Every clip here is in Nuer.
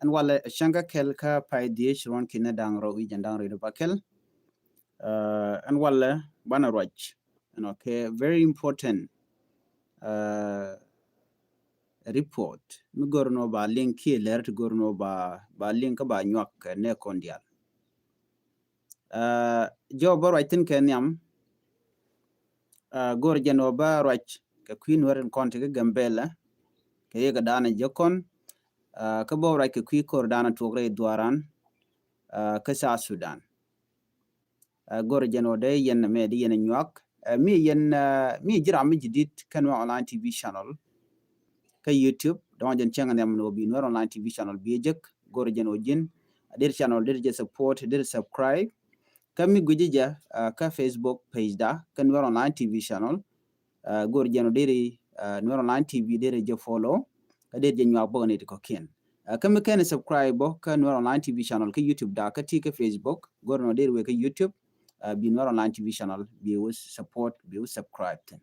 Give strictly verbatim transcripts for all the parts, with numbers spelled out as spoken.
Ɛn walɛ cäŋ kä kɛl kä pay dhiec ruɔ̱n ki̱n da̱ŋ rɛw i̱ jɛn da̱ŋ rɛw i̱ ba kɛl. Ɛn walɛ banɛ ruac ɛnɔ kɛ very important report mi gör nɔ ba liŋ kiɛ lɛr ti gör nɔ ba liŋ kä ba nyuak kɛ nɛ kɔn dial. Jɔw bä ruac thi̱n kɛ nhiam. Go̱r jɛn wä bä ruac kɛ kui̱ nuäär in kɔn ti kä Gambɛla kɛ yek danɛ jɛ kɔn. Kä bä ruac kɛ kui̱ ko̱r danɛ tuɔk rɛy dhuaran kä South Sudan. Go̱r jɛn wä dee yɛn mɛ di yɛn nyuak mi yɛn mi jiram mi jidit kä Nuer Online T V channel. Kä YouTube dɔ̱ŋ jɛn cäŋ nhiam ni wä bi Nuer Online T V channel bi jek. Go̱r jɛn wä ji̱n a dir channel dir jɛ support dir subscribe. Kä mi gui̱ci jɛ kä Facebook page da kä Nuer Online T V channel. Go̱r jɛn wä diri Nuer Online T V diri jɛ follow kä diri jɛ nyuak bäk ni ti kɔkiɛn. Kä mi kɛn subscribe bä kä Nuer Online T V channel kä YouTube da kä ti kä Facebook go̱r nɔ diri wee kä YouTube. Bi Nuer Online T V channel bi wä support bi wä subscribe thin.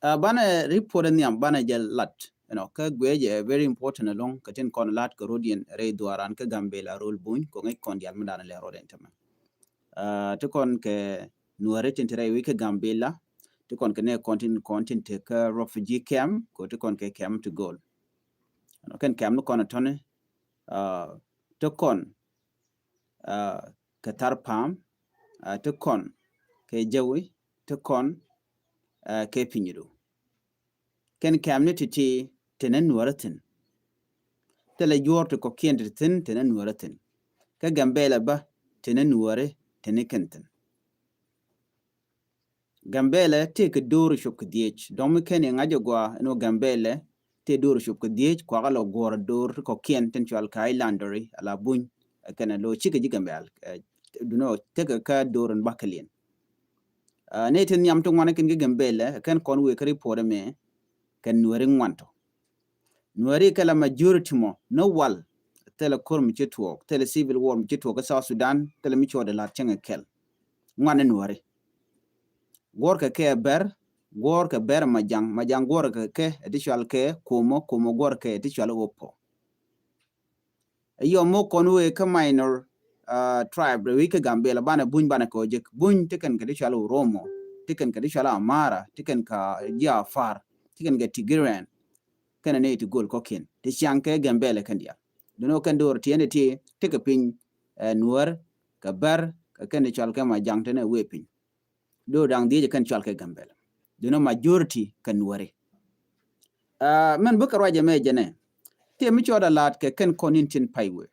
Banɛ report nhiam banɛ jɛ lat ɛnɔ kä guɛ jɛ very important along kä tin kɔn lat kä rodiɛn rɛy dhuaran kä Gambɛla rol buny kɔ ŋäc kɔn dial mi danɛ lɛ rodiɛn tämɛ. Ti kɔn kɛ nuäri tin ti rɛy wi̱c kä Gambɛla ti kɔn kɛ nɛ kɔn tin kɔn tin te kä refugee camp kɔ ti kɔn kɛ camp ti gol. Ɛnɔ kɛn camp ni kɔn atɔni ti kɔn kɛ thar pam ti kɔn kɛ jɛwi ti kɔn kɛ pinydu. Kɛn kɛmni ti ti ti ni nuɔrä thin. Thilɛ juɔr ti kɔkiɛn ti thin ti ni nuɔrä thin. Kä Gambɛla bä ti ni nuɔrä ti ni kɛn thin. Gambɛla tëë kɛ do̱r cop kɛ dhiec dɔ̱ŋ mi kɛn iŋa̱c agua ɛn wä Gambɛla tëë do̱r cop kɛ dhiec kuakä lɔ guɔ̱r do̱r ti kɔkiɛn tin cual kɛ Islanderi ala buny. Kɛn lo cikɛ ji̱ Gambɛla dunɔ tekɛ kä do̱r in bakä liɛn. Ni ti nhiam ti ŋuan kɛn kɛ Gambɛla kɛn kɔn wëë kä report ɛmɛ kɛn nuɛri ŋuan tɔ. Nuɛri kɛ la majority mɔ ni wal thilɛ kor mi ci tuɔɔk thilɛ civil war mi ci tuɔɔk kä South Sudan thilɛ mi cuɔɔdɛ lat cäŋ kɛl. Ŋuan ni nuɛri guɔrkɛ kɛ bɛr guɔrkɛ bɛr majaŋ majaŋ guɔrkɛ kɛ ti cual kɛ kumɔ kumɔ guɔrkɛ ti cual opɔ. Yɔ mɔ kɔn wee kä minor tribe rɛ wee kä Gambɛla banɛ buny banɛ kɛ ɔ jek buny ti kɛn kɛ ti cual Oromo ti kɛn kɛ ti cual Amara ti kɛn kɛ ji̱ Afar ti kɛn kɛ Tigrian. Kɛn ni ti gol kɔkiɛn ti ciaŋ kɛ Gambɛla kɛn dial. Dunɔ kɛn do̱r ti ɛn ti ti kɛ piny nuɛr kɛ bɛr kɛ kɛn ti cual kɛ majaŋ ti nɛ wee piny. Do̱r daŋ dhiec kɛn cual kɛ Gambɛla. Dunɔ majority kɛ nuɛri. Mɛn bikɛ ruacɛ mɛ jɛnɛ ti mi cuɔt a laat kɛ kɛn kɔn in tin pay wee.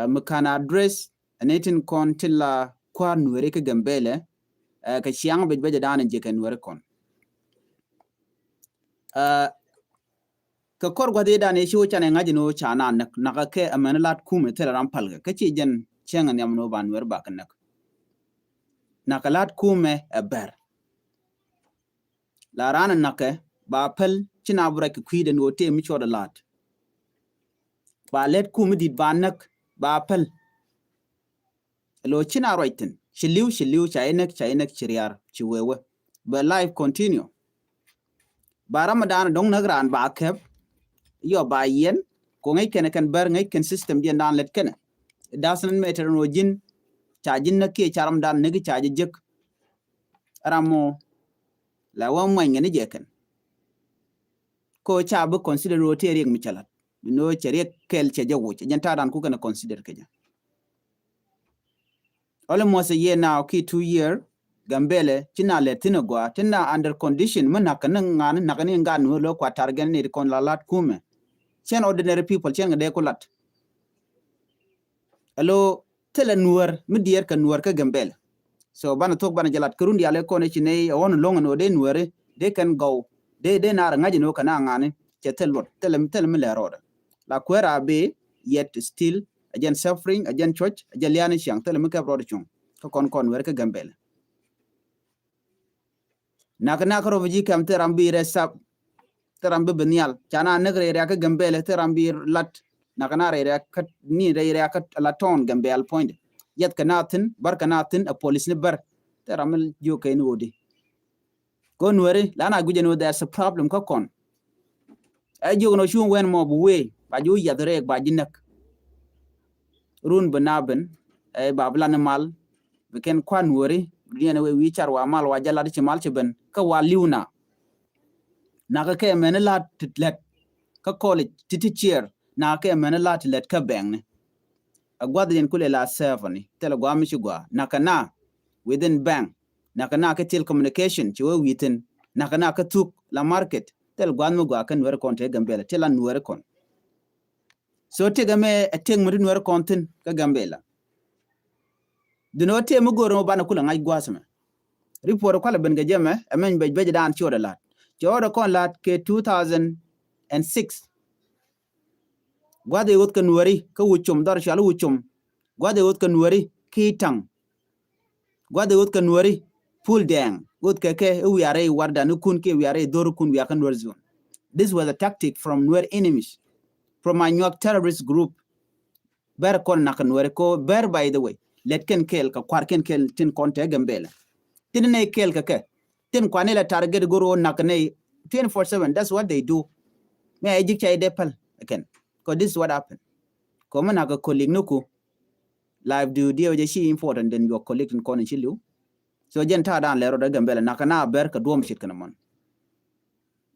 Mi kan address ɛn tin kɔn tin la kua̱r nuɛri kä Gambɛla. Kɛ ciaŋ bec bɛcɛ da̱a̱n in jiɛ kɛ nuɛri kɔn. Kɛ kɔr gua̱th i̱ dan i̱ ci wä canɛ ŋa̱c ni wä ca na näk nakä kɛ ɛmɛn lat kumɛ thilɛ ram palkɛ kä ci jɛn cäŋ nhiam ni wä ba nuɛr bakɛ näk. Nakä lat kumɛ ɛ bɛr. La ran nakä ba päl ci na bi rɛc kɛ kui̱dɛ ni wä tëë mi cuɔt ɛ lat. Ba lɛt kumɛ dit ba näk ba päl. Lo ci na ruac thin ci li̱w ci li̱w ca inäk ca inäk ci riar ci wewe. Bɛ life continue. Ba Ramadan dɔŋ näk raan ba kɛp. Yɔ ba yɛn ko ŋäc kɛn kɛn bär ŋäc kɛn system diɛn dan lɛt kɛn. It doesn't matter no ji̱n ca ji̱n näk kiɛ ca Ramadan näk ca ji̱ jek. Ram mɔ la wä muany ŋɛ ni jɛ kɛn. Ko ca bi consider ro tëë riɛk mi cɛ lat. Bi no cɛ riɛk kɛl cɛ jɛ wuc jɛn ta̱a̱ dan ku kɛn consider kɛ jɛ. Almost a year now ki two year. Gambɛlɛ ci na lɛ thin a gua tin na under condition mi nak ni ŋan nak ni ŋan ni lo kua target ni kɔn la lat kumɛ. Cɛn ordinary people cɛn ŋa dee ku lat. Alo thilɛ nuɔr mi diɛɛr kɛ nuɔr kä Gambɛlɛ. So banɛ thok banɛ jɛ lat kɛ run dialɛ kɔn i̱ ci nɛy a ɣɔn loŋ ni wä dee nuɔri dee kɛn gɔw dee dee naar ŋa̱c ni wä kɛ na ŋa̱ni cɛ thil luɔt thilɛ thilɛ mi lɛ rɔɔdɛ. La kuɛɛr a bi yet still a jɛn suffering a jɛn cuɔc a jɛn liani ciaŋ thilɛ mi kɛp rɔɔdɛ cuŋ kä kɔn kɔn nuɔri kä Gambɛlɛ. Nak nak rɔ bi ji̱ kɛm thil ram bi rɛ sap. Thil ram bi bi nhial ca na näk rɛy rɛ̈kä Gambɛlɛ thil ram bi lat. Nak na rɛy rɛ̈kä ni rɛy rɛ̈kä la tɔn Gambɛl puɔ̱nydɛ. Yɛth kɛ na thin bär kɛ na thin a police ni bär. Thil ram mi jiök kɛ ni wodi. Kɔ nuɛri la na guic ɛn wä there's a problem kä kɔn. Ɛ jiök nɔ cuŋ wɛn mɔ bi wee ba ji̱ wä yiath rɛɛk ba ji̱ näk. Run bi na ben ɛ ba bi lan mal bi kɛn kuan weri bi diɛn wee wi̱i̱ car wa mal wa jɛ lat ci mal ci ben kä wa li̱w na. Nakä kɛ mɛn lat ti lɛt kä college ti ti ciɛɛr nakä kɛ mɛn lat ti lɛt kä bɛŋni. A guath yɛn kulɛ la serve ni thil guam mi ci gua nakä na within bank nakä na kä telecommunication ci wee within nakä na kä thuk la market thil guath mi gua kä nuɛri kɔn te Gambela ti la nuɛri kɔn. So tëk ɛmɛ ɛ tëk mi ti nuɛri kɔn thin kä Gambela. Dun ɔ tëë mi go̱o̱r mɔ banɛ kulɛ ŋa̱c gua̱a̱th mɛ. Report kualɛ ben kɛ jɛ mɛ ɛmɛny bɛc bɛc dan ci ɔdɛ la̱t. Ci ɔdɛ kɔn la̱t kɛ two thousand and six. Gua̱th ɛ ɣöth kɛ nuɛri kä wucum dhɔr cual wucum. Gua̱th ɛ ɣöth kɛ nuɛri ki taŋ. Gua̱th ɛ ɣöth kɛ nuɛri pul dɛɛŋ ɣöth kɛ kɛ i̱ wiarɛ i̱ wardan ikun kiɛ wiarɛ i̱ dhor ikun wiakä nuɛr zone. This was a tactic from Nuer enemies, from Anyuak terrorist group. Bɛr kɔn nak nuɛri ko bɛr, by the way, lɛt kɛn kɛɛl kɛ kuar kɛn kɛɛl tin kɔn te Gambela. Tin nɛ kɛɛl kɛ kɛ tin kuan ilɛ target gor o nak nɛ twenty four seven. That's what they do. Mɛ a jik ca idɛ pal kɛn. Ko this is what happened. Ko mɛ nak kɛ colleague ni ku life du diɛ wä jɛ ci important than your colleague tin kɔn in ci liw. So jɛn ta̱a̱ dan lɛ rɔ dɛ Gambela nak na bɛr kɛ duɔm cit kɛn mɔn.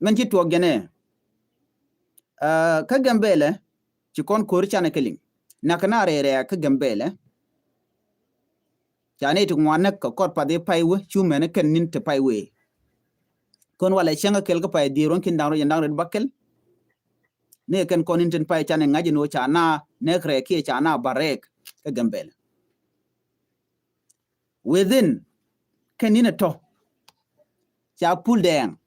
Mɛn ci tuɔk jɛn ɛ kä Gambela ci kɔn ko̱ri canɛ kɛ liŋ. Nak na rɛɛ rɛɛ kä Gambela. Ca ni ti ŋuan näk kɛ kɔr path i̱ pay wee cu mɛn kɛn ni̱n ti pay wee. Kɔn walɛ cäŋ kä kɛl kä pay dhier wän kin daŋ rɔ jɛn daŋ rɔ ba kɛl. Ni kɛn kɔn ni̱n tin pay canɛ ŋa̱c in wä ca na nɛk rɛɛk kiɛ ca na ba rɛɛk kä Gambela. Within kɛn ni̱n a tɔ ca pul dɛɛŋ.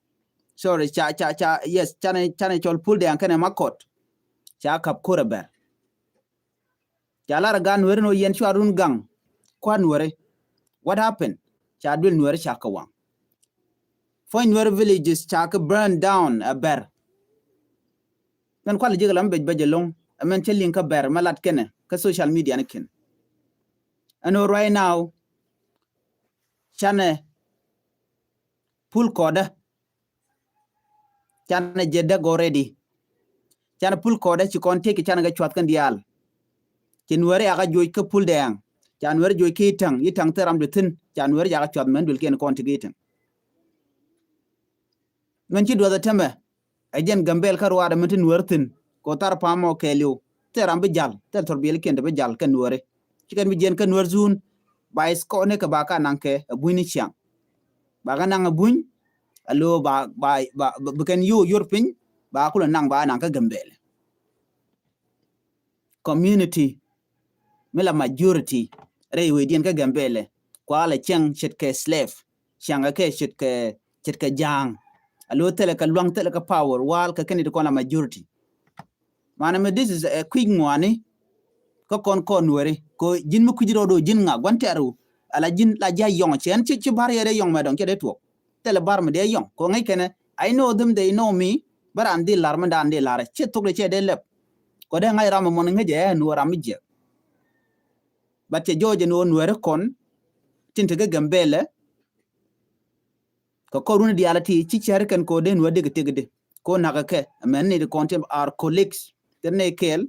Sorry, ca ca ca yes, canɛ canɛ cɔl pul dɛɛŋ kɛnɛ makɔt. Ca kap ko̱r a bɛr. Ca lar a gan nuɛri ni wä yɛn cua run gaŋ kua̱r nuɛri. What happened? Ca duel nuɛri ca kɛ waŋ. Puɔ̱ny nuɛri villages ca kɛ burn down a bɛr. Mɛn kual ji̱ kɛ lam bec bec ɛlɔ̱ŋ ɛmɛn cä liŋ kä bɛr mɛ lat kɛnɛ kä social media ni kɛn. Ɛn ɣöö right now canɛ pul kɔdä. Canɛ jɛ däk already. Canɛ pul kɔdä ci kɔn tëk canɛ kɛ cuath kɛn diaal. Ci nuɛri yakä joc kä pul dɛɛŋ. Ca nuɛri joc kä i̱ taŋ i̱ taŋ thil ram di thi̱n ca nuɛri yakä cuath mɛn duel kiɛn kɔn tëk i̱ taŋ. Mɛn ci duɔth ɛ tämɛ ɛ jɛn Gambela kä ruaadɛ mɛn ti nuɛri thi̱n. Ko thar pam mɔ kɛɛliw thil ram bi jal thil thor biɛl kiɛn ti bi jal kɛ nuɛri. Ci kɛn bi jiɛn kä nuɛr zun ba i̱ skɔni kɛ ba ka naŋ kɛ ɛ buny ni ciaŋ. Ba ka naŋ ɛ buny a lo ba ba ba bi kɛn yo yor piny ba kulɛ naŋ ba naŋ kä Gambela. Community mi la majority rɛy wecdiɛn kä Gambela kualɛ cɛŋ ce̱tkɛ slave. Cɛŋ kɛ ce̱tkɛ ce̱tkɛ ja̱a̱ŋ. A lo thilɛ kɛ luaŋ thilɛ kɛ power wal kɛ kɛn it kɔn la majority. Manɛ mi this is a quick ŋuani. Kä kɔn kɔn nuɛri ko ji̱n mi kui̱c rɔɔd o ji̱n ŋa gua̱n tɛɛr wu. Ala ji̱n la ji̱ a yɔŋ cɛ ɛn ci ci bar yɛ dee yɔŋ mɛ dɔŋ cɛ dee tuɔk. Thilɛ bar mi dee yɔŋ ko ŋäc kɛnɛ I know them, they know me. Bä raan dhil lar mi daan dhil lar ci thok dee cɛ dee lɛp. Ko dee ŋa̱c ram mɔ mɔn ŋäc ɛ ɛn wä ram mi jiɛk. But cɛ jɔɔc ɛn wä nuɛri kɔn tin te kä Gambela. Kɛ kɔr wuni diaal ti ci cɛr kɛn ko den wä dik tik di ko nak kɛ mɛn ni di kɔn ti are colleagues. Ti ni kɛɛl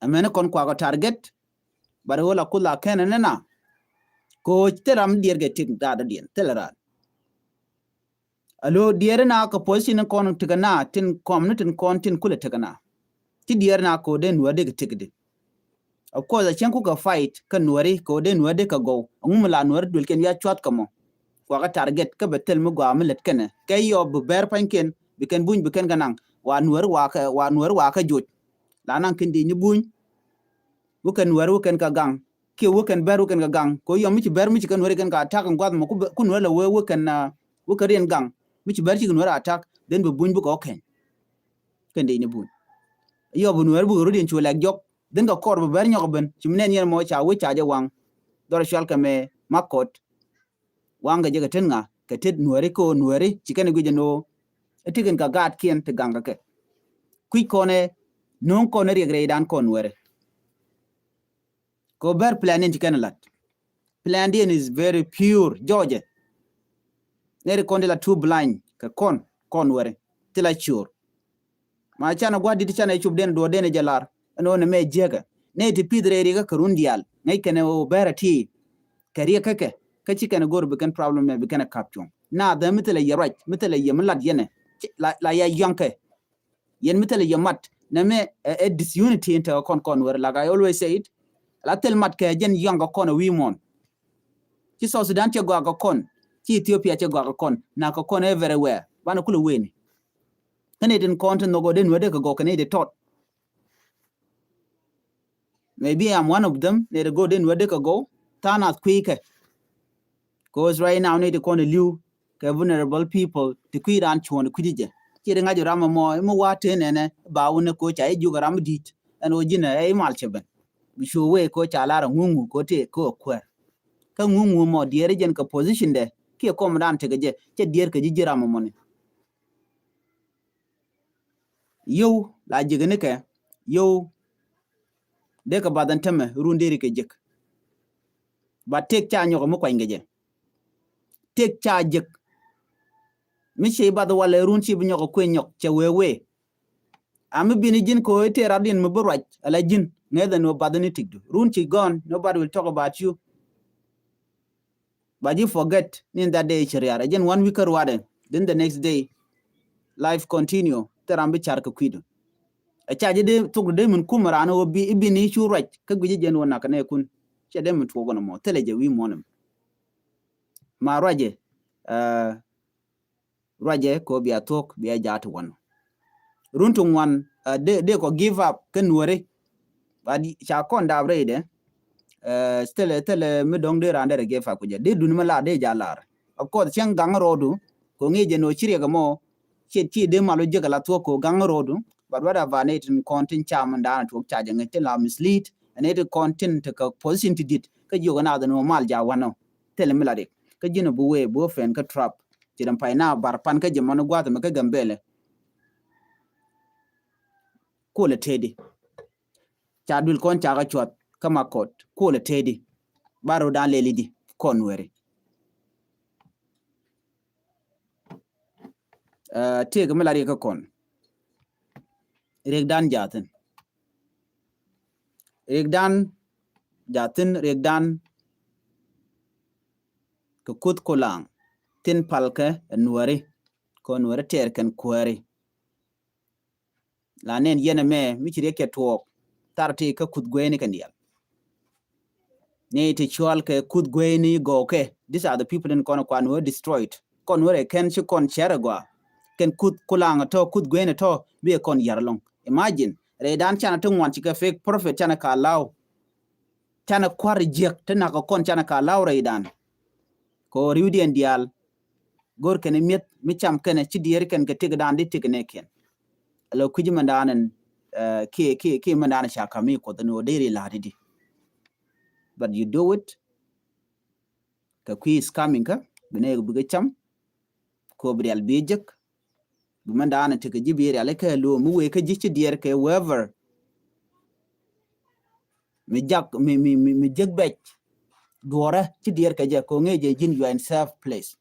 mɛn kɔn kuak target. But wä la kula kɛn ni na ko ti ram diɛr kɛ tik daadä diɛn ti la raad. Alo diɛr na kɛ position kɔn tik na tin kɔm ni tin kɔn tin kulɛ tik na. Ti diɛr na ko den wä dik tik di. Of course a cieŋ kukɛ fight kä nuɛri kɛ wä dee nuɛri dee kɛ gɔw. Aŋu mi la nuɛri duel kɛn ya cuath kɛ mɔ. Kuakä target kä bɛ thil mi gɔaa mi lät kɛnɛ kɛ yɔ bi bɛr pany kɛn bi kɛn buny bi kɛn kɛ naŋ. Wa nuɛri wa kɛ wa nuɛri wa kɛ joc. La naŋ kɛn di ni buny. Wä kɛn nuɛri wä kɛn kɛ gaŋ kiɛ wä kɛn bɛr wä kɛn kɛ gaŋ kɛ wä yɔ mi ci bɛr mi ci kɛ nuɛri kɛn kɛ attack kɛ guath mɔ ku nuɛri la wee wä kɛn wä kɛ riɛn gaŋ. Mi ci bɛr ci kɛ nuɛri attack then bi buny bi kɛ wä kɛny. Kɛn di ni buny. Yɔ bi nuɛri bi kɛ rut yɛn cu lɛk jɔk. Dhin kɛ kɔr bɛ bɛr nyɔk ben ci mi nɛn yɛn mɔ ca wec ca jɛ waŋ. Dhɔr cual kɛ mɛ makɔt. Waŋ kɛ jɛ kɛ tet ŋa kɛ tet nuɛri kɛ ɣöö nuɛri ci kɛn ɛ guic ɛn ɣöö ɛ ti kɛn kɛ gaatkiɛn ti gaŋ kɛ kɛ. Kui̱c kɔn ɛ no̱o̱ŋ kɔn ɛ riɛk rɛydan kɔn nuɛri. Kɛ ɣöö bɛr plan in ci kɛn ɛ lat. Plan diɛn is very pure jɔɔcɛ. Nɛri kɔn ti la too blind kɛ kɔn kɔn nuɛri ti la cur. Ma canɛ gua̱di̱t canɛ cop den duɔ̱ɔ̱r den jɛ lar. Ɛn ɣöö nɛ mɛ jiäkä nɛ ti pi̱th rɛy rikä kɛ run diaal ŋäc kɛnɛ ɣöö bɛrɛ ti kɛ riɛk kä kɛ kä ci kɛnɛ go̱r bi kɛn problem mɛ bi kɛnɛ kap cuɔ̱ŋ. Na dhɛ mi thilɛ yɛ ruac mi thilɛ yɛ mi lat yɛnɛ la ya yɔ̱ŋkɛ. Yɛn mi thilɛ yɛ mat nɛ mɛ ɛ disunity in tekɛ kɔn kɔn wɛr, like I always say it. La thil mat kɛ jɛn yɔ̱ŋkɛ kɔn ɛ wi̱i̱ muɔ̱ɔ̱n. Ci South Sudan cɛ gɔaa kɛ kɔn, ci Ethiopia cɛ gɔaa kɛ kɔn, na kɛ kɔn everywhere. Banɛ kulɛ weni. Kä nɛ tin kɔn ti nhɔk ɔ den wä dee kɛ gɔw kɛ nɛ ti tɔt. Maybe I'm one of them. Nɛ ti go̱o̱r den wä dee kɛ gɔw tha̱a̱ŋ nath kui̱ kɛ. Cause right now nɛ ti kɔn ti li̱w kɛ vulnerable people ti kui̱ raan cuɔ̱ɔ̱n ti kui̱ ti jɛ. Ci ti ŋa̱c ram ɛmɔ mi wa̱a̱ tëë nɛnɛ ba wunɛ ko̱ ca i̱ jiök ram mi di̱i̱t ɛn ɣöö ji̱n ɛ i̱ mal cɛ ben. Bi cu wee ko̱ ca lar ɛ ŋuŋu ko̱ tëë ko̱ ɛ kuäär. Kä ŋuŋu mɔ diɛɛr jɛn kɛ position dɛ kiɛ kɔm dan tekɛ jɛ cɛ diɛɛr kɛ ji̱ ji̱ ram ɛmɔni. Yio̱w la ji̱k ni kɛ yio̱w. Dee kɛ bath ɛn tämɛ run deri kɛ ji̱k. Ba tëk ca nyɔk mi kuany kɛ jɛ. Tëk ca ji̱k. Mi ci bath walɛ run ci bi nyɔk kueny nyɔk cɛ wee wee. A mi bini ji̱n ko ite rat din mi bi ruac ala ji̱n ŋäth ɛn wä bath ni tikdu. Run ci gɔn, nobody will talk about you. But you forget ni in that day ci riar. Again, one week ruade. Then the next day, life continue. Te ram bi car kɛ kuidu. A ca je de thuk de min kum ran o bi ibi ni cu ruac. Ka guji jen wona ka ne kun. Cɛ de min tuɔk wona mɔ. Thilɛ jɛ wi̱i̱ muɔnim. Ma ruaje. Uh, ruacɛ kɛ bia thuɔ̱k bia jaat ti wän. Run ti ŋuan, uh, de, de kɔ give up kä nuɔri. But ca kɔn dap rɛy dɛ. Uh, thilɛ, thilɛ mi dɔ̱ŋ de raan derɛ give up kɛ jɛ. De duni mi la de ja lar. Of course, cieŋ gaŋ rɔɔdu. Kɛ ŋi̱i̱c jɛ ni ɔ ci riɛk mɔ. Ci, ci de mal wä jek la thuɔ̱k kɛ gaŋ rɔɔdu. But what about ni tin kɔn tin cam dan tuɔk ca jɛ ŋi̱i̱c tin la mislead. Ɛn ni tin kɔn tin ti kɛ position ti dit. Kä jiök ɛn a dhin wä mal ja wän ɔ. Thilɛ mi la rik. Kä ji̱n ɔ bi wee, bi wä fɛn kä trap. Ci dɛm pay na bar pan kä jɛ mɔni gua̱th mɛ kä Gambɛlɛ. Kuɔlɛ tedi. Ca duil kɔn ca kä cuath kä ma kɔt. Kuɔlɛ tedi. Bar rɔ dan lɛli di kɔn weri. Uh, tëëk mi la riɛk kä kɔn. Riɛk dan jathin. Riɛk dan jathin, riɛk dan kɛ kuth kulaŋ. Thin palkɛ ɛ nuɔri. Kɔn nuɔri tɛɛr kɛn kuääri. La nɛn yɛn ɛmɛ mi ci riɛk kɛ tuɔɔk. Thar ti kä kuth gueyni kɛn dial. Ni ti cual kɛ kuth gueyni gɔɔkɛ. These are the people in kɔn kwan were destroyed. Kɔn were kɛn ci kɔn cɛr gɔa. Kɛn kuth kulaŋ tɔ, kuth gueyni tɔ, bi kɔn yar lɔŋ. Imagine, rɛy dan canɛ ti ŋuan ci kɛ fake prophet canɛ ka law. Canɛ kuar jiɛk ti nak kɔn canɛ ka law rɛy dan. Kɔ riwdiɛn dial. Go̱r kɛn mi̱eth mi cam kɛn ci diɛɛr kɛn kɛ tik dan di tik nɛ kɛn. Alo kui̱c mɛn dan ɛn, uh, kiɛ, kiɛ, kiɛ mɛn dan ca kam mi kuɔth ni wä deri la̱t di. But you do it. Kɛ kui̱ is coming kä bi nɛ bikɛ cam. Kɔ bi rial bi jek. Bi mɛn dan ɛn tik ji̱ bi rial kɛ lo mi wee kä ji̱ ci diɛɛr kɛ whoever. Mi jak, mi, mi, mi, mi jek bɛc. Duɔrɛ ci diɛɛr kɛ jɛ kɔ ŋee jɛ ji̱n you are in safe place.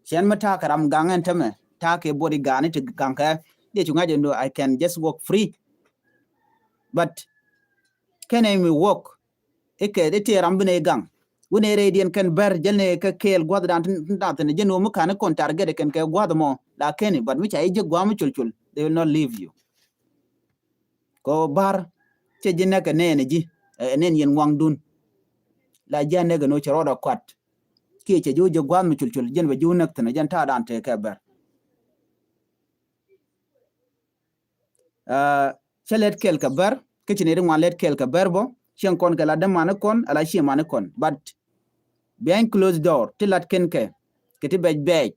Cɛn mi ta̱a̱ kɛ ram gaŋ ɛn tämɛ ta̱a̱ kɛ body gaŋ ni ti gaŋ kɛ. Diɛ cu ŋa̱c ɛn do I can just walk free. But kɛn ɛ mi walk. Ikɛ di ti ram bi ni gaŋ. Wuni rɛy diɛn kɛn bɛr jɛl ni kɛ kɛɛl gua̱th dan tin, tin, tin, jɛn wä mi ka̱n ikɔn target kɛn kɛ gua̱th mɔ la kɛn i, but mi ca i jek gua̱th mi col col, they will not leave you. Kɔ bar cɛ ji̱ nɛk ɛ nɛn ji̱ ɛ nɛn yɛn waŋdun. La ji̱ a nɛk ɛ ni wä cɛ rɔɔdɛ kuat. Kiɛ cɛ ji̱ wä jɛ gua̱a̱th mi cul cul jɛn bɛ ji̱ wä näk thi̱n jɛn ta̱a̱ dan tëë kɛ bɛr. Cä lɛt kɛl kɛ bɛr kä ci nɛy ti ŋuan lɛt kɛl kɛ bɛr bä cieŋ kɔn kɛ la dämani kɔn ala ciɛ mani kɔn, but behind closed door ti lat kɛn kɛ kɛ ti bɛc bɛɛc.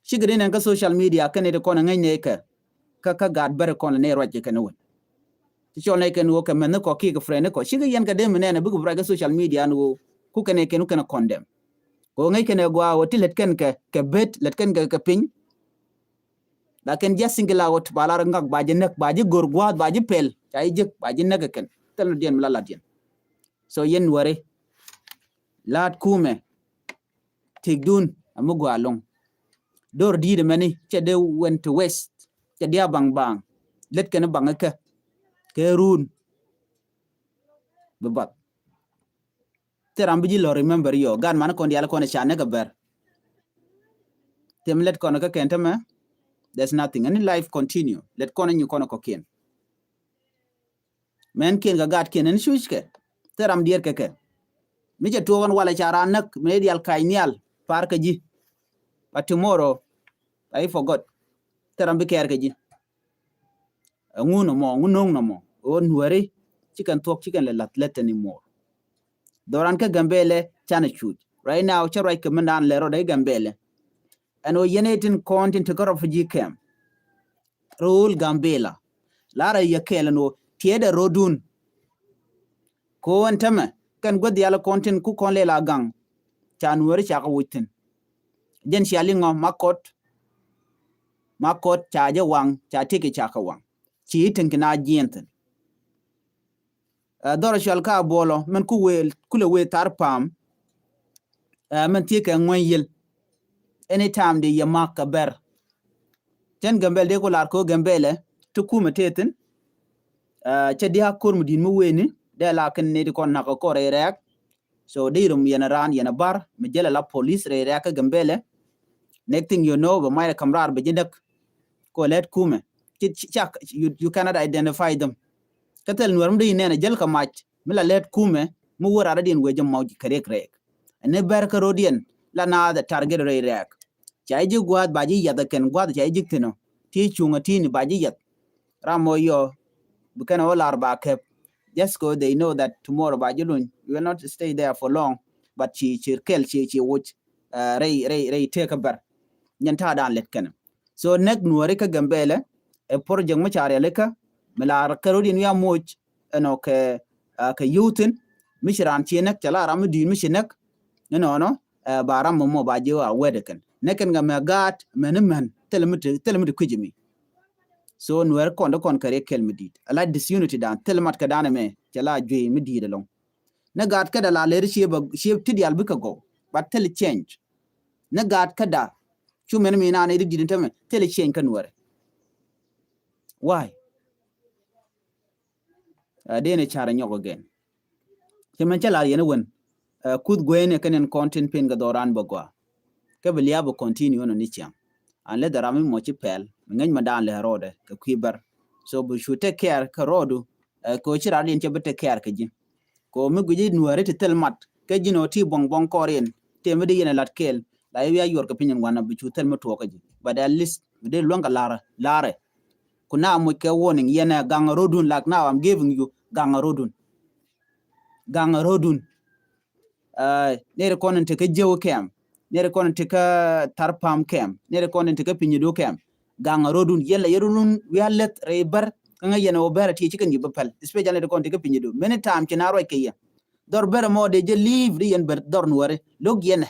Cikɛ di nɛn kä social media kɛn iti kɔn ɛ ŋäcnɛ kɛ kä kä gaat bɛr kɔn lɛ nɛ ruac kɛ kɛn wä. Ti cɔl nɛ kɛn wä kɛ mɛn ni kɔ kik friend ni kɔ cikɛ yɛn kɛ dee mi nɛn ɛ bikɛ bi ruac kä social media ni wä ku kɛn ɛ kɛn wä kɛn ɛ condemn. Kɛ wä ŋäc kɛn ɛ gɔaa wä ti lät kɛn kɛ kɛ bet lät kɛn kɛ kɛ piny. Lakin just single out ba lar ŋak ba ji̱ näk ba ji̱ gör gua̱a̱th ba ji̱ pɛl ca ji̱ jek ba ji̱ näk kɛ kɛn thil ni diɛn mi la lat yɛn. So yɛn wäri la̱a̱t kumɛ. Tikdun a mi gɔaa loŋ. Dor di̱i̱t mɛni cɛ dee went to waste. Cɛ diaa baŋ baŋ. Lät kɛn baŋ kɛ kɛ run. Bi bath. Thil ram bi ji̱ lɔ remember yɔ. Gaat man kɔn dial kɔn ca näk a bɛr. Thim lät kɔn kä kɛn tämɛ. There's nothing. Any life continue. Lät kɔn nyi kɔn kɔkiɛn. Mɛn kiɛn kɛ gaat kiɛn ɛn cuc kɛ. Thil ram diɛt kɛ kɛ. Mi cɛ tuɔk ɛn walɛ ca ran näk mi dial kac nhial par kɛ ji̱. But tomorrow, I forgot. Thil ram bi kɛɛr kɛ ji̱. Ɛŋu nɔmɔ, ɛŋu no̱o̱ŋ nɔmɔ. Ɣöö Nuääri ci kɛn thuɔ̱k, ci kɛn lɛ lath lät tɛn imor. Dhɔran kä Gambɛlɛ canɛ cuc. Right now cä ruac kɛ mindan lɛ rɔɔdɛ i̱ Gambɛlɛ. Ɛn ɣöö yɛn ɛ tin kɔn tin te kä refugee camp. Rööl Gambɛla. Larɛ yɛ kɛɛl ɛn ɣöö tiɛɛdɛ rɔɔdun. Kɛ ɣöö ɛn tämɛ kɛn guäth yal kɔn tin ku kɔn lɛ la gaŋ. Ca Nuääri ca kɛ wuc thi̱n. Jɛn cia liŋɔ Makɔt. Makɔt ca jɛ waŋ, ca tëk ca kɛ waŋ. Ci i̱ tiŋ kina jiɛn thi̱n. Ɛ, dhɔrɔ cual ka buɔlɔ mɛn ku wëë, kulɛ wëë Thar Pam. Ɛ, mɛn thiee kɛ ŋuäny yiël. Anytime di yɛ mak kɛ bɛr. Cɛn Gambɛl dee ku lar ko Gambɛlɛ ti kumɛ tëë thi̱n. Ɛ, cɛ dia̱a̱k ko̱r mi di̱i̱t mi wëëni dee la kɛn ni di kɔn nak kɛ kɔr rɛy rɛɛk. So dee rum yɛn a raan yɛn a bar mi jɛl a la police rɛy rɛɛk kä Gambɛlɛ. Next thing you know bɛ mac rɛ kam raar bɛ ji̱ näk. Ko lɛt kumɛ ci, ci, cak, you, you cannot identify them. Kä thil Nuäär mi dee nɛn a jäl kä mac mi la lɛt kumɛ mi wä rat adiɛn wee jɛ mɔc kɛ riɛk rɛɛk. Ɛn ni bɛr kä ro̱diɛn la naath ɛ target rɛy rɛɛk. Ca ji̱ gua̱a̱th ba ji̱ yath ɛ kɛn gua̱a̱th ca ji̱ thi̱n ɔ ti cuŋ ɛ ti̱ni ba ji̱ yath. Ram mɔ yɔ bi kɛn ɛ wä lar ba kɛp. Just 'cause they know that tomorrow ba ji̱ luny, you will not stay there for long. But ci, ci kɛl ci, ci wuc, uh, rɛy, rɛy, rɛy tëë kä bɛr. Nyɛn ta̱a̱ daan lɛt kɛn. So näk Nuääri kä Gambɛlɛ ɛ project mi ca rialikä mi la kɛ ro̱diɛn wi̱i̱ a moc ɛnɔ kɛ, ah, kɛ youth in mi ci raan ci näk cɛ la ram mi di̱i̱t mi ci näk. Ɛnɔnɔ, eh, ba ram mɔmɔ ba ji̱ a wɛt kɛn näk kɛn kɛ mɛ gaat mɛn mɛn thil mi ti, thil mi ti kui̱c mi. So Nuäär kɔn dee kɔn kɛ riɛk kɛl mi di̱i̱t a la disunity dan thil mat kɛ dan mɛ cɛ la juey mi di̱i̱t ɛlɔŋ. Ni gaat käda la ler ciep, ciep ti dial bikɛ gɔw. But thil change. Ni gaat käda cu mɛn mi naan i̱ di di̱t in tämɛ thil change kä Nuäärɛ. Why? Uh, dee ni carɛ nyɔk again. Cɛ mɛn cɛ lar yɛn iwen, uh, kuth gueyni kɛn in kɔn tin pin kɛ dhɔran bɛ gɔaa. Kɛ bi liab bi continue nɔ ni ciaŋ. An lɛ dhɔran mi mɔ ci pɛl mi ŋäc ma daan lɛ rɔɔdɛ kɛ kui̱ bɛr. So bi cu take care kɛ rɔɔdu, uh, kɛ ci rat in cɛ bi take care kɛ ji̱. Ko mi guic i̱ Nuääri ti thil mat kä ji̱n ɔ ti buɔ̱ŋ buɔ̱ŋ kɔɔr in ti mi di yɛn ɛ lat kɛɛl la i̱ wi̱i̱ a yuɔr kɛ piny in wanɛ bi cu thil mi tuɔɔk kä ji̱. But at least mi di luäŋ kɛ larɛ larɛ. Ku na muc kɛ warning yɛn ɛ gaŋ rɔdun, like now I'm giving you gaŋ rɔdun. Gaŋ rɔdun. Uh, neri kɔn in ti kä jiw kɛm, neri kɔn in ti kä Thar Pam kɛm, neri kɔn in ti kä Pinyudu kɛm. Gaŋ rɔdun yɛn la yɛ rɔdun wi̱i̱ a leth rɛy bär kä ŋäc yɛn ɛ wä bär a ti ci kɛn ji̱ bä päl, especially neri kɔn ti kä Pinyudu. Many time ci na ruac kɛ yɛ dhɔr bär mɔ de jɛ live di yɛn bär dhɔr Nuääri lo̱k yɛn ɛ.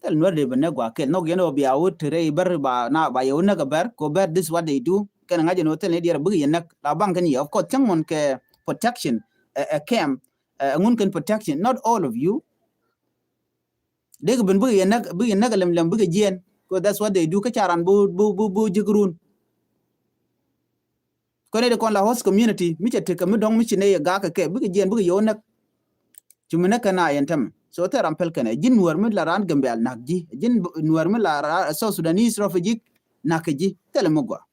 Thil Nuäär dee bi näk gua̱a̱ kɛl nhɔk yɛn ɔ bia wut ti rɛy bär ba na ba yɛ wut näk a bär ko bär, this what they do. Kɛn ŋa̱c yɛn ɔ thil ni diɛr bikɛ yɛn näk la baŋ kɛn yɛ, of course cäŋ mɔn kɛ protection ɛ kɛm. Ɛ ŋun kɛn protection, not all of you. Dee kɛ ben bikɛ yɛn näk, bikɛ yɛn näk a lɛm lɛm bikɛ jiɛn ko that's what they do. Kä ca ran bu bu bu bu ji̱k run. Kɔn i̱ di kɔn la host community mi cɛ tekɛ mi dɔ̱ŋ mi ci nɛ yɛ ga̱a̱k kɛ kɛ bikɛ jiɛn bikɛ yɛ wä näk. Ci mi näk kɛn a yɛn tämɛ. So thil ram päl kɛn ɛ ji̱n Nuäär mi la raan Gambɛl nak ji̱, ji̱n Nuäär mi la raan South Sudanese refugee nak kɛ ji̱, thilɛ mi gɔaa.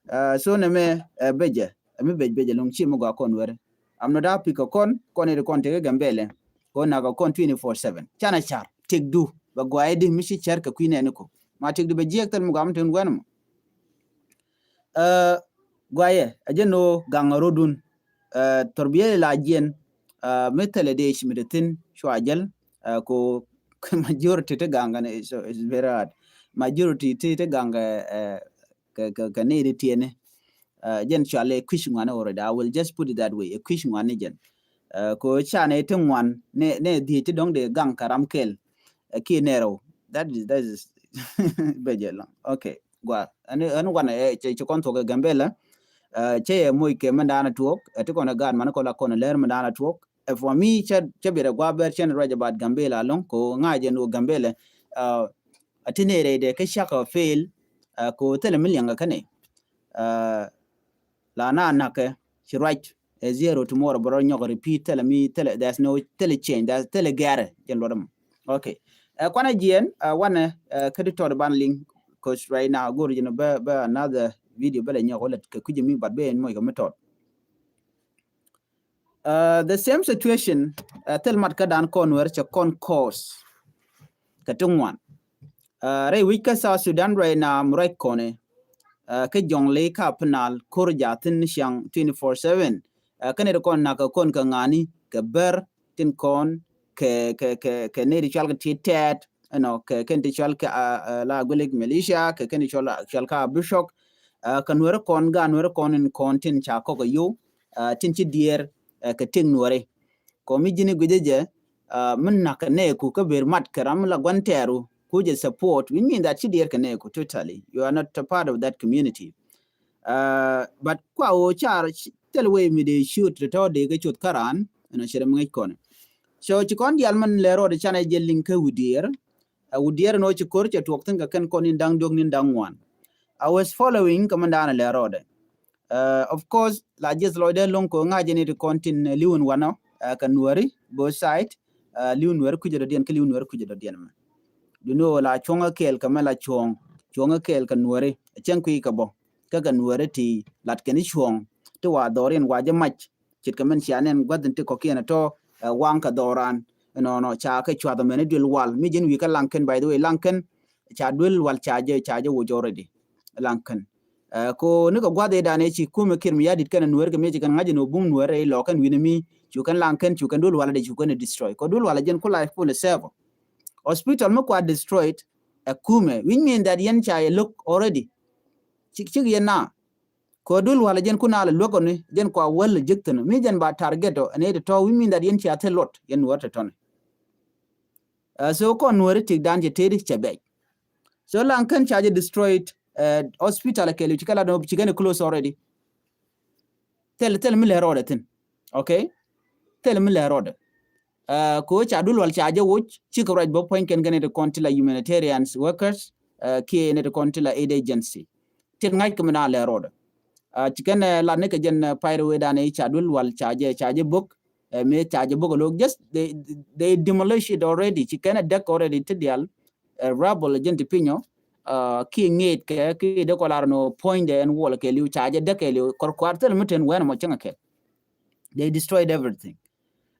Uh, so nɛ mɛ ɛ bɛcɛ ɛ mi bɛc bɛcɛ loŋ ci mi gɔaa kɔn Nuääri. I'm not happy kɛ kɔn, kɔn i̱ di kɔn tekɛ Gambɛlɛ. Kɔn nak kɛ kɔn twenty four seven canɛ car tëkdu bɛ gɔaa i̱ di mi ci cär kɛ kui̱ nɛɛni kɔ. Ma tëkdu bɛ jiɛk thil mi gɔaa mi ten wɛn mɔ. Ɛ guayɛ ɛ jɛ no̱o̱ gaŋ rɔdun. Ɛ thɔrbiɛl la jiɛn. Ɛ mi thɛlɛ dee ci mi te thi̱n cua jäl. Ɛ ko majority ti gaŋ kɛ ni, so it's very hard. Majority ti ti gaŋ kɛ ɛ kɛ kɛ kɛ ni ti tiɛni. Ɛ jɛn cua lɛ kui̱c ŋuan already. I will just put it that way. Ɛ kui̱c ŋuan ni jɛn. Ɛ ko ca ni ti ŋuan ni ni dhiec ti dɔ̱ŋ dee gaŋ kɛ ram kɛl. Ɛ kiɛ nɛrɛw. That is, that is bɛ jɛ lɔŋ. Okay. Gua ɛn ɛn wanɛ ɛ cɛ cɛ kɔn thuɔk ɛ Gambɛlɛ. Ɛ cɛ yɛ moc kɛ mɛn daanɛ tuɔk ɛ ti kɔn ɛ gaat man kɔn la kɔn ɛ lɛr mɛn daanɛ tuɔk. Ɛ for me cɛ cɛ bi rɛ gua bɛr cɛn ruac about Gambɛlɛ alɔŋ ko ŋa̱c ɛn wä Gambɛlɛ. Ɛ a ti nɛ rɛy dɛ kä cak ɛ fail. Ɛ ko thilɛ mi liɛŋ ɛ kä nɛ. uh, la na nakɛ ci ruac ɛ zero tomorrow bɛ rɔ nyɔk repeat thilɛ mi thilɛ, there's no thilɛ change, there's thilɛ gɛrɛ jɛn luɔt mɔ. Okay. Ɛ kuanɛ jiɛn ɛ wanɛ ɛ kä di tɔt ban liŋ, cause right now go̱r jɛn bɛ bɛ another video bɛ lɛ nyɔk wä lɛ kɛ kui̱c mi bat bɛ ɛn moc kɛ mi tɔt. Uh, the same situation, uh, thil mat kä dan kɔn wɛr cɛ kɔn cause kɛ ti ŋuan. Uh, rɛy wi̱c kä South Sudan right now mi ruac kɔnɛ, uh, kä jɔŋ li ka pinal kor ja thin ciaŋ twenty-four seven. Uh, kä nɛy ti kɔn nak kɛ kɔn kɛ ŋani kɛ bär tin kɔn kɛ kɛ kɛ kɛ nɛy ti cual kɛ ti tɛɛt, you know, kɛ kɛn ti cual kɛ uh, uh, la gulik militia kɛ kɛn ti cual cual ka bishop. Uh, kɛ nuɛri kɔn ga nuɛri kɔn in kɔn tin ca kɔk a yow, uh, tin ci diɛɛr uh, kɛ tik nuɛri. Kɔ mi ji̱ni gui̱cä jɛ, uh, min nak kɛ nɛɛku kä ber mat kɛ ram la gua̱n tɛɛru ku jɛ support, which mean that ci diɛɛr kɛ nɛɛku totally. You are not a part of that community. Uh, but kua wä car thil wee mi dee ciöt tɔ̱ dee kɛ cuth kä raan ɛn cɛ rɛ mi ŋäc kɔn. So ci kɔn dial min lɛ rɔɔd canɛ jɛ liŋ kä wi̱diɛɛr. Uh, wi̱diɛɛr ɛn wä ci kor cɛ tuɔk thin kɛ kɛn kɔn in da̱ŋ diɔk nin da̱ŋ ŋuan. I was following kɛ min daanɛ lɛ rɔɔdɛ. Uh, of course la jieth lɔcdɛ loŋ kɛ ŋa̱c jɛ ni ti kɔn tin liwin wanɔ, uh, kɛ nuɛri both side. Uh, liw nuɛri kucɛ dɔ̱diɛn kä liw nuɛri kucɛ dɔ̱diɛn mɛ. Duni wä la cuɔ̱ŋ ɛ kɛɛl kɛ mɛ la cuɔ̱ŋ cuɔ̱ŋ ɛ kɛɛl kɛ nuɛri cɛŋ kui̱ kɛ bɔ kä kɛ nuɛri ti lat kɛn i̱ cuɔ̱ŋ ti wa dhɔriɛn wa jɛ mac. Ce̱tkɛ mɛn cia nɛn gua̱thin ti kɔ̱kiɛn ɛ tɔ, uh, waŋ kɛ dhɔran. Nɔnɔ ca kɛ cuath mɛn i̱ duel wal mi ji̱n wi̱i̱ kä laŋ kɛn, by the way, laŋ kɛn ca duel wal ca jɛ ca jɛ woc already. Laŋ kɛn. Uh, ko ni kɛ gua̱th i̱ dan i̱ ci kumɛ kir mi ya dit kɛn nuɛr kɛ mi ci kɛn ŋa̱c in wä bum nuɛr i̱ lɔ kɛn wi̱n mi cu kɛn laŋ kɛn cu kɛn duel wal i̱ cu kɛn destroy. Ko duel wal i̱ jɛn ku life full server. Hospital mi kua destroyed ɛ kumɛ, which mean that yɛn ca yɛ look already. Cik cik yɛn na. Kɔ dul wal jɛn kun a lɛ luäk ɔni jɛn kua wäl lɛ jek thin mi jɛn ba target ɔ ɛn ɛ tɔ̱, which mean that yɛn cia thil luɔt yɛn nuɔr tɔ̱tɔ̱ni. Uh, so kɔn nuɔri tik dan cɛ tëëdi cɛ bɛc. So laŋ kɛn ca jɛ destroyed, uh, hospital kɛɛliw ci kɛ lat ɔ ci kɛn close already. Thil thil mi lɛ rɔɔdɛ thin. Okay. Thil mi lɛ rɔɔdɛ. Uh, ko ca dul wal ca jɛ woc cikɛ ruac bä puɔ̱ny kɛn kɛn ɛ ti kɔn ti la humanitarian workers, uh, kiɛ ɛ ti kɔn ti la aid agency. Tin ŋa̱c kɛ mi na lɛ rɔɔdɛ. Uh, ci kɛn, uh, lat ni kɛ jɛn, uh, payri wee dan i̱ ca duel wal ca jɛ ca jɛ bok, uh, mi ca jɛ bok lo̱k just they they demolish it already. Ci kɛn a däk already ti dial, uh, rubble jɛn ti pinyɔ, uh, ki ŋet kɛ ki de kɔ lar no puɔ̱nydɛ ɛn wal kɛ liw ca jɛ däk kɛ liw kɔr kuar thil mi ten wɛn mɔ cäŋ kɛ. They destroyed everything.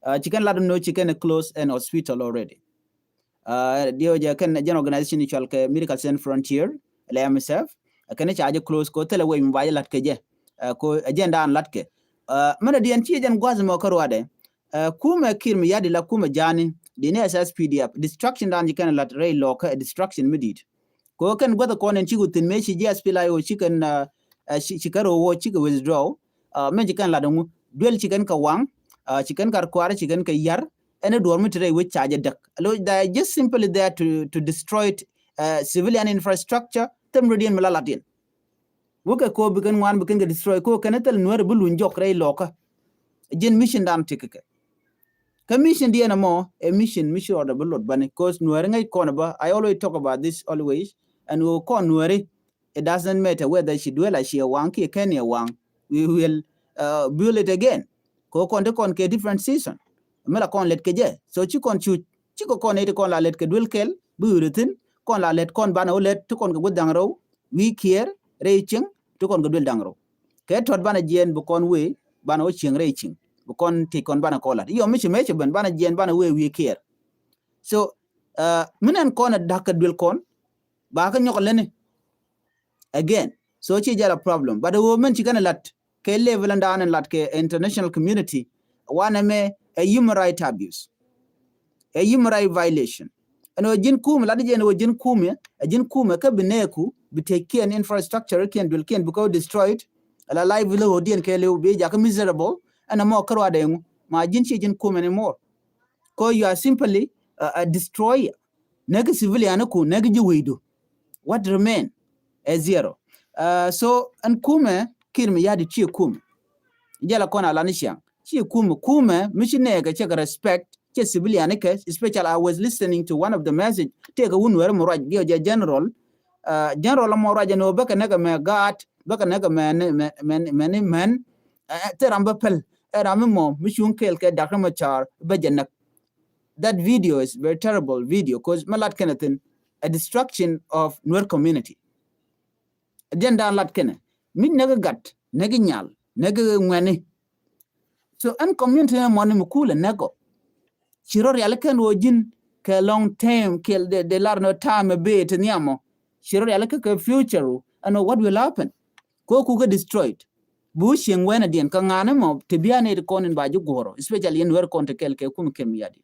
Uh, ci kɛn lat no ci kɛn close an hospital already. Uh, diɛ wä jɛ kɛn jɛn organization i̱ cual kɛ Medical Sans Frontier, lɛ M S F, uh, kɛn ca jɛ close ko thilɛ wec mi ba jɛ lat kɛ jɛ. Uh, ko agenda an lat kɛ. Uh, mɛn a diɛn ci jɛn gua̱th mɔ kä ruadɛ. Uh, kumɛ kir mi yadi la kumɛ jani di ni S S P D F destruction dan ji kɛn lat rɛy lɔkä destruction mi dit. Ko kɛn gua̱th kɔn in ci ku thin me ci ji S P L A I O ci kɛn, uh, uh, ci kɛ ro wo ci kɛ withdraw. Uh, mɛ ci kɛn lat ŋu duel ci kɛn kɛ waŋ, uh, ci kɛn kar kuar ci kɛn kɛ yar. Ɛn ɛ duɔr mi ti rɛy wec ca jɛ däk. Lo, they are just simply there to, to destroy it, uh, civilian infrastructure. Them rediɛn mi la lat in. Wukɛ ko bi kɛn ŋuan bi kɛn kɛ destroy ko kɛn thil nuɛr bi luny jɔk rɛy lɔkä. Jin mission dan ti kɛ kɛ. Kä mission diɛn ɛmɔ ɛ mission, mission rɔɔdɛ bi lot bani. Cause nuɛr ŋäc kɔn ba, I always talk about this always. And wä kɔn nuɛri, it doesn't matter whether ci duel a ci ɛ waŋ kiɛ kɛn ɛ waŋ. We will, uh, build it again. Ko kɔn ti kɔn kɛ different season. Mi la kɔn let kɛ jɛ. So ci kɔn cuc, ci kɛ kɔn iti kɔn la let kɛ duel kɛl bi ɣöri thin. Kɔn la let kɔn banɛ wä let ti kɔn kɛ guth daŋ rɛw wi̱i̱ kiɛɛr rɛy cieŋ ti kɔn kɛ duel daŋ rɛw. Kɛ tɔt banɛ jiɛn bi kɔn wee banɛ wä cieŋ rɛy cieŋ bi kɔn ti kɔn banɛ kɔn lat. Yɔ mi ci mecɛ ben banɛ jiɛn banɛ wee wi̱i̱ kiɛɛr. So, uh, mi nɛn kɔn ɛ da̱k kɛ duel kɔn ba kɛ nyɔk leni. Again, so ci jal a problem. But wä mɛn ci kɛn lat kɛ level and down and lat kɛ international community. Wanɛ mɛ a human right abuse. A human right violation. Ɛn wä jin kumɛ lat jɛn wä jin kumɛ, a jin kumɛ kä bi nɛɛku bi tëc kiɛn infrastructure kiɛn duel kiɛn bi kɛ destroyed. Ala livelihood diɛn kɛ lew bi jakä miserable. Ɛn a mɔ kärwa dɛŋu ma jin ci jin kumɛ anymore. Ko you are simply, uh, a destroyer. Nɛk civilian ku nɛk ji̱ wecdu. What remain? A zero. Uh, so ɛn kumɛ kir mi yadi ci kumɛ. Jɛla kɔn a lani ciaŋ ci kumɛ kumɛ mi ci nɛɛkɛ cɛ kɛ respect cɛ civilian kɛ, especially I was listening to one of the message tëëkɛ wun wɛr mɔ ruac giɔ jɛ general. Uh, general mɔ ruac ɛn wä bäkɛ nɛkɛ mɛ gaat bä kɛ näk kɛ mɛn mɛn mɛn mɛn mɛn. Thil ram bä päl, ɛ ram mi mɔ mi cuŋ kɛɛl kɛ Doctor Machar bä jɛ näk. That video is very terrible video, cause mi lat kɛn a thin, a destruction of Nuer community. Jɛn daan lat kɛnɛ mi näk gat, näk nyal, näk ŋuɛni. So ɛn community ni mɔni mi kulɛ näk ɔ, ci rɔ riali kɛn wä ji̱n kɛ long time kɛl de, de lar nɔ time a bit ni amɔ. Ci rɔ riali kɛ kɛ future ru ɛn wä what will happen. Ko ku kɛ destroyed. Bu cieŋ wɛn a diɛn kä ŋa̱a̱n ɛmɔ ti bia ni ti kɔn in ba ji̱ guɔ̱rɔ, especially yɛn wɛr kɔn ti kɛl kɛ kum kɛm yadi.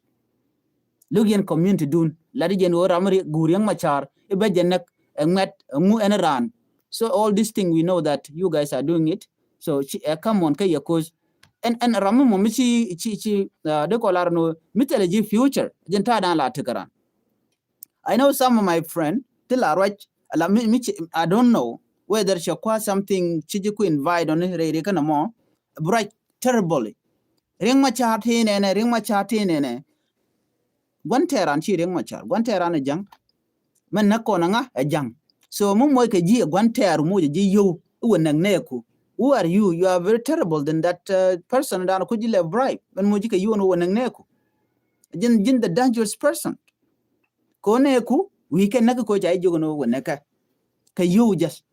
Luk yɛn community dun, lat jɛn wä ram ri guur yɛn Machar iba jɛ näk, ɛ ŋuɛt, ɛ ŋu ɛn raan. So all this thing we know that you guys are doing it. So ci ɛ come on kɛ yɛ, cause ɛn ɛn ram mɔ mi ci ci ci de kɔ lar no mi tɛlɛ ji̱ future jɛn ta̱a̱ dan la ti kɛ ran. I know some of my friend ti la ruac, la mi mi ci, I don't know whether cɛ kua something ci ji̱ ku invite on rɛy ri kɛn mɔ. Bi ruac terribly. Riɛŋ Machar ti nɛnɛ, Riɛŋ Machar ti nɛnɛ. Gua̱n tɛɛran ci Riɛŋ Machar, gua̱n tɛɛran ɛ ja̱ŋ. Mɛn näk kɔn ŋa ɛ ja̱ŋ. So mi moc kɛ ji̱ ɛ gua̱n tɛɛr moc ɛ ji̱ yio̱w iwä näk nɛɛku. Who are you? You are very terrible than that, uh, person dan ku ji̱ lɛ bribe. Mɛn moc ji̱ kɛ yio̱w ni wä näk nɛɛku. Ji̱n ji̱n the dangerous person. Ko nɛɛku wi̱i̱ kɛ näk ko ca ji̱ jiök ni wä näk kɛ. Kɛ yio̱w just.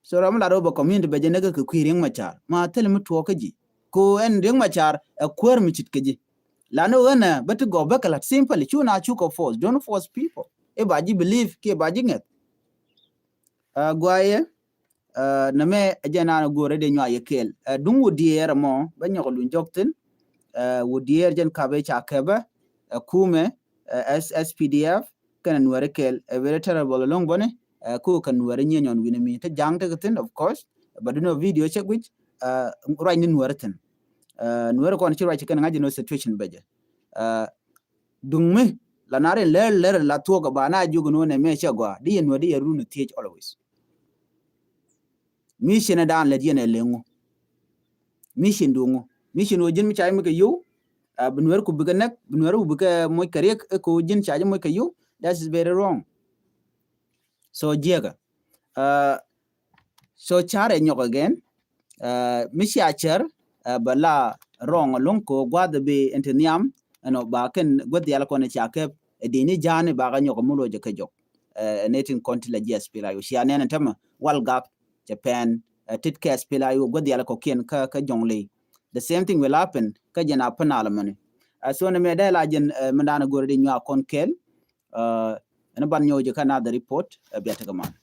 So ram mi lat rɔ bä community bɛ jɛ näk kɛ kui̱ Riɛŋ Machar. Ma thil mi tuɔɔk kä ji̱. Ko ɛn Riɛŋ Machar ɛ kuäär mi cit kä ji̱. Lani ɣän ɛ bä ti gɔw bä kɛ lat simple. Cu na cu kɛ force. Don't force people. I̱ ba ji̱ believe kiɛ ba ji̱ ŋɛth. Ɛ guayɛ, ɛ nɛ mɛ ɛ jɛ naan ɛ go̱o̱rɛ dee nyuay yɛ kɛɛl. Ɛ duŋ wä diɛɛr ɛmɔ bä nyɔk luny jɔk thin. Ɛ wä diɛɛr jɛn kapɛ ca kɛpɛ. Ɛ kumɛ, ɛ S S P D F kɛnɛ Nuɛri kɛɛl. Ɛ very terrible ɛlɔ̱ŋ bäni. Ɛ ku kɛ Nuɛri nyieny ɔn wi̱ni mi te ja̱ŋ te kɛ thin, of course. But you know video cɛ guic, ɛ ruac ni Nuɛri thin. Ɛ Nuɛri kɔn ci ruac ci kɛn ŋa̱c ni situation bɛ jɛ. Ɛ duŋ mi la na rin lɛr lɛr la thuɔk ba na jiök ni wä nɛ mɛ cɛ gɔaa di yɛ Nuɛri di yɛ run thiec always. Mission dan lɛ diɛn ɛ leŋu. Mission duŋu. Mission wä ji̱n mi ca mi kɛ yow. Ɛ bi Nuɛri ku bikɛ näk, bi Nuɛri ku bikɛ moc kɛ riɛk ɛ ko ji̱n ca ji̱ moc kɛ yow. That is very wrong. So jiɛkɛ. Ɛ so carɛ nyɔk again. Ɛ mi cia cär, ɛ bɛ la wrong ɛlɔ̱ŋ ko gua̱th bi ɛn ti nhiam. Ɛnɔ ba kɛn gua̱th yal kɔn ca kɛp ɛ dini ja̱a̱ni ba kɛ nyɔk ɛmul wä jɛ kɛ jɔk. Ɛ nɛ tin kɔn ti la ji̱ S P L A I O cia nɛn ɛn tämɛ wal gak cɛ pɛn, ɛ tit kɛ S P L A I O gua̱th yal kɔkiɛn kä kä jɔŋ ley. The same thing will happen kä jɛn a pän alɛ mɛni. Ɛ so nɛ mɛ dee la jɛn, ɛ mɛn da̱a̱n ɛ go̱r di nyuak kɔn kɛɛl. Ɛ ɛn ban nyɔk jɛ kä another report, ɛ bia tekɛ man.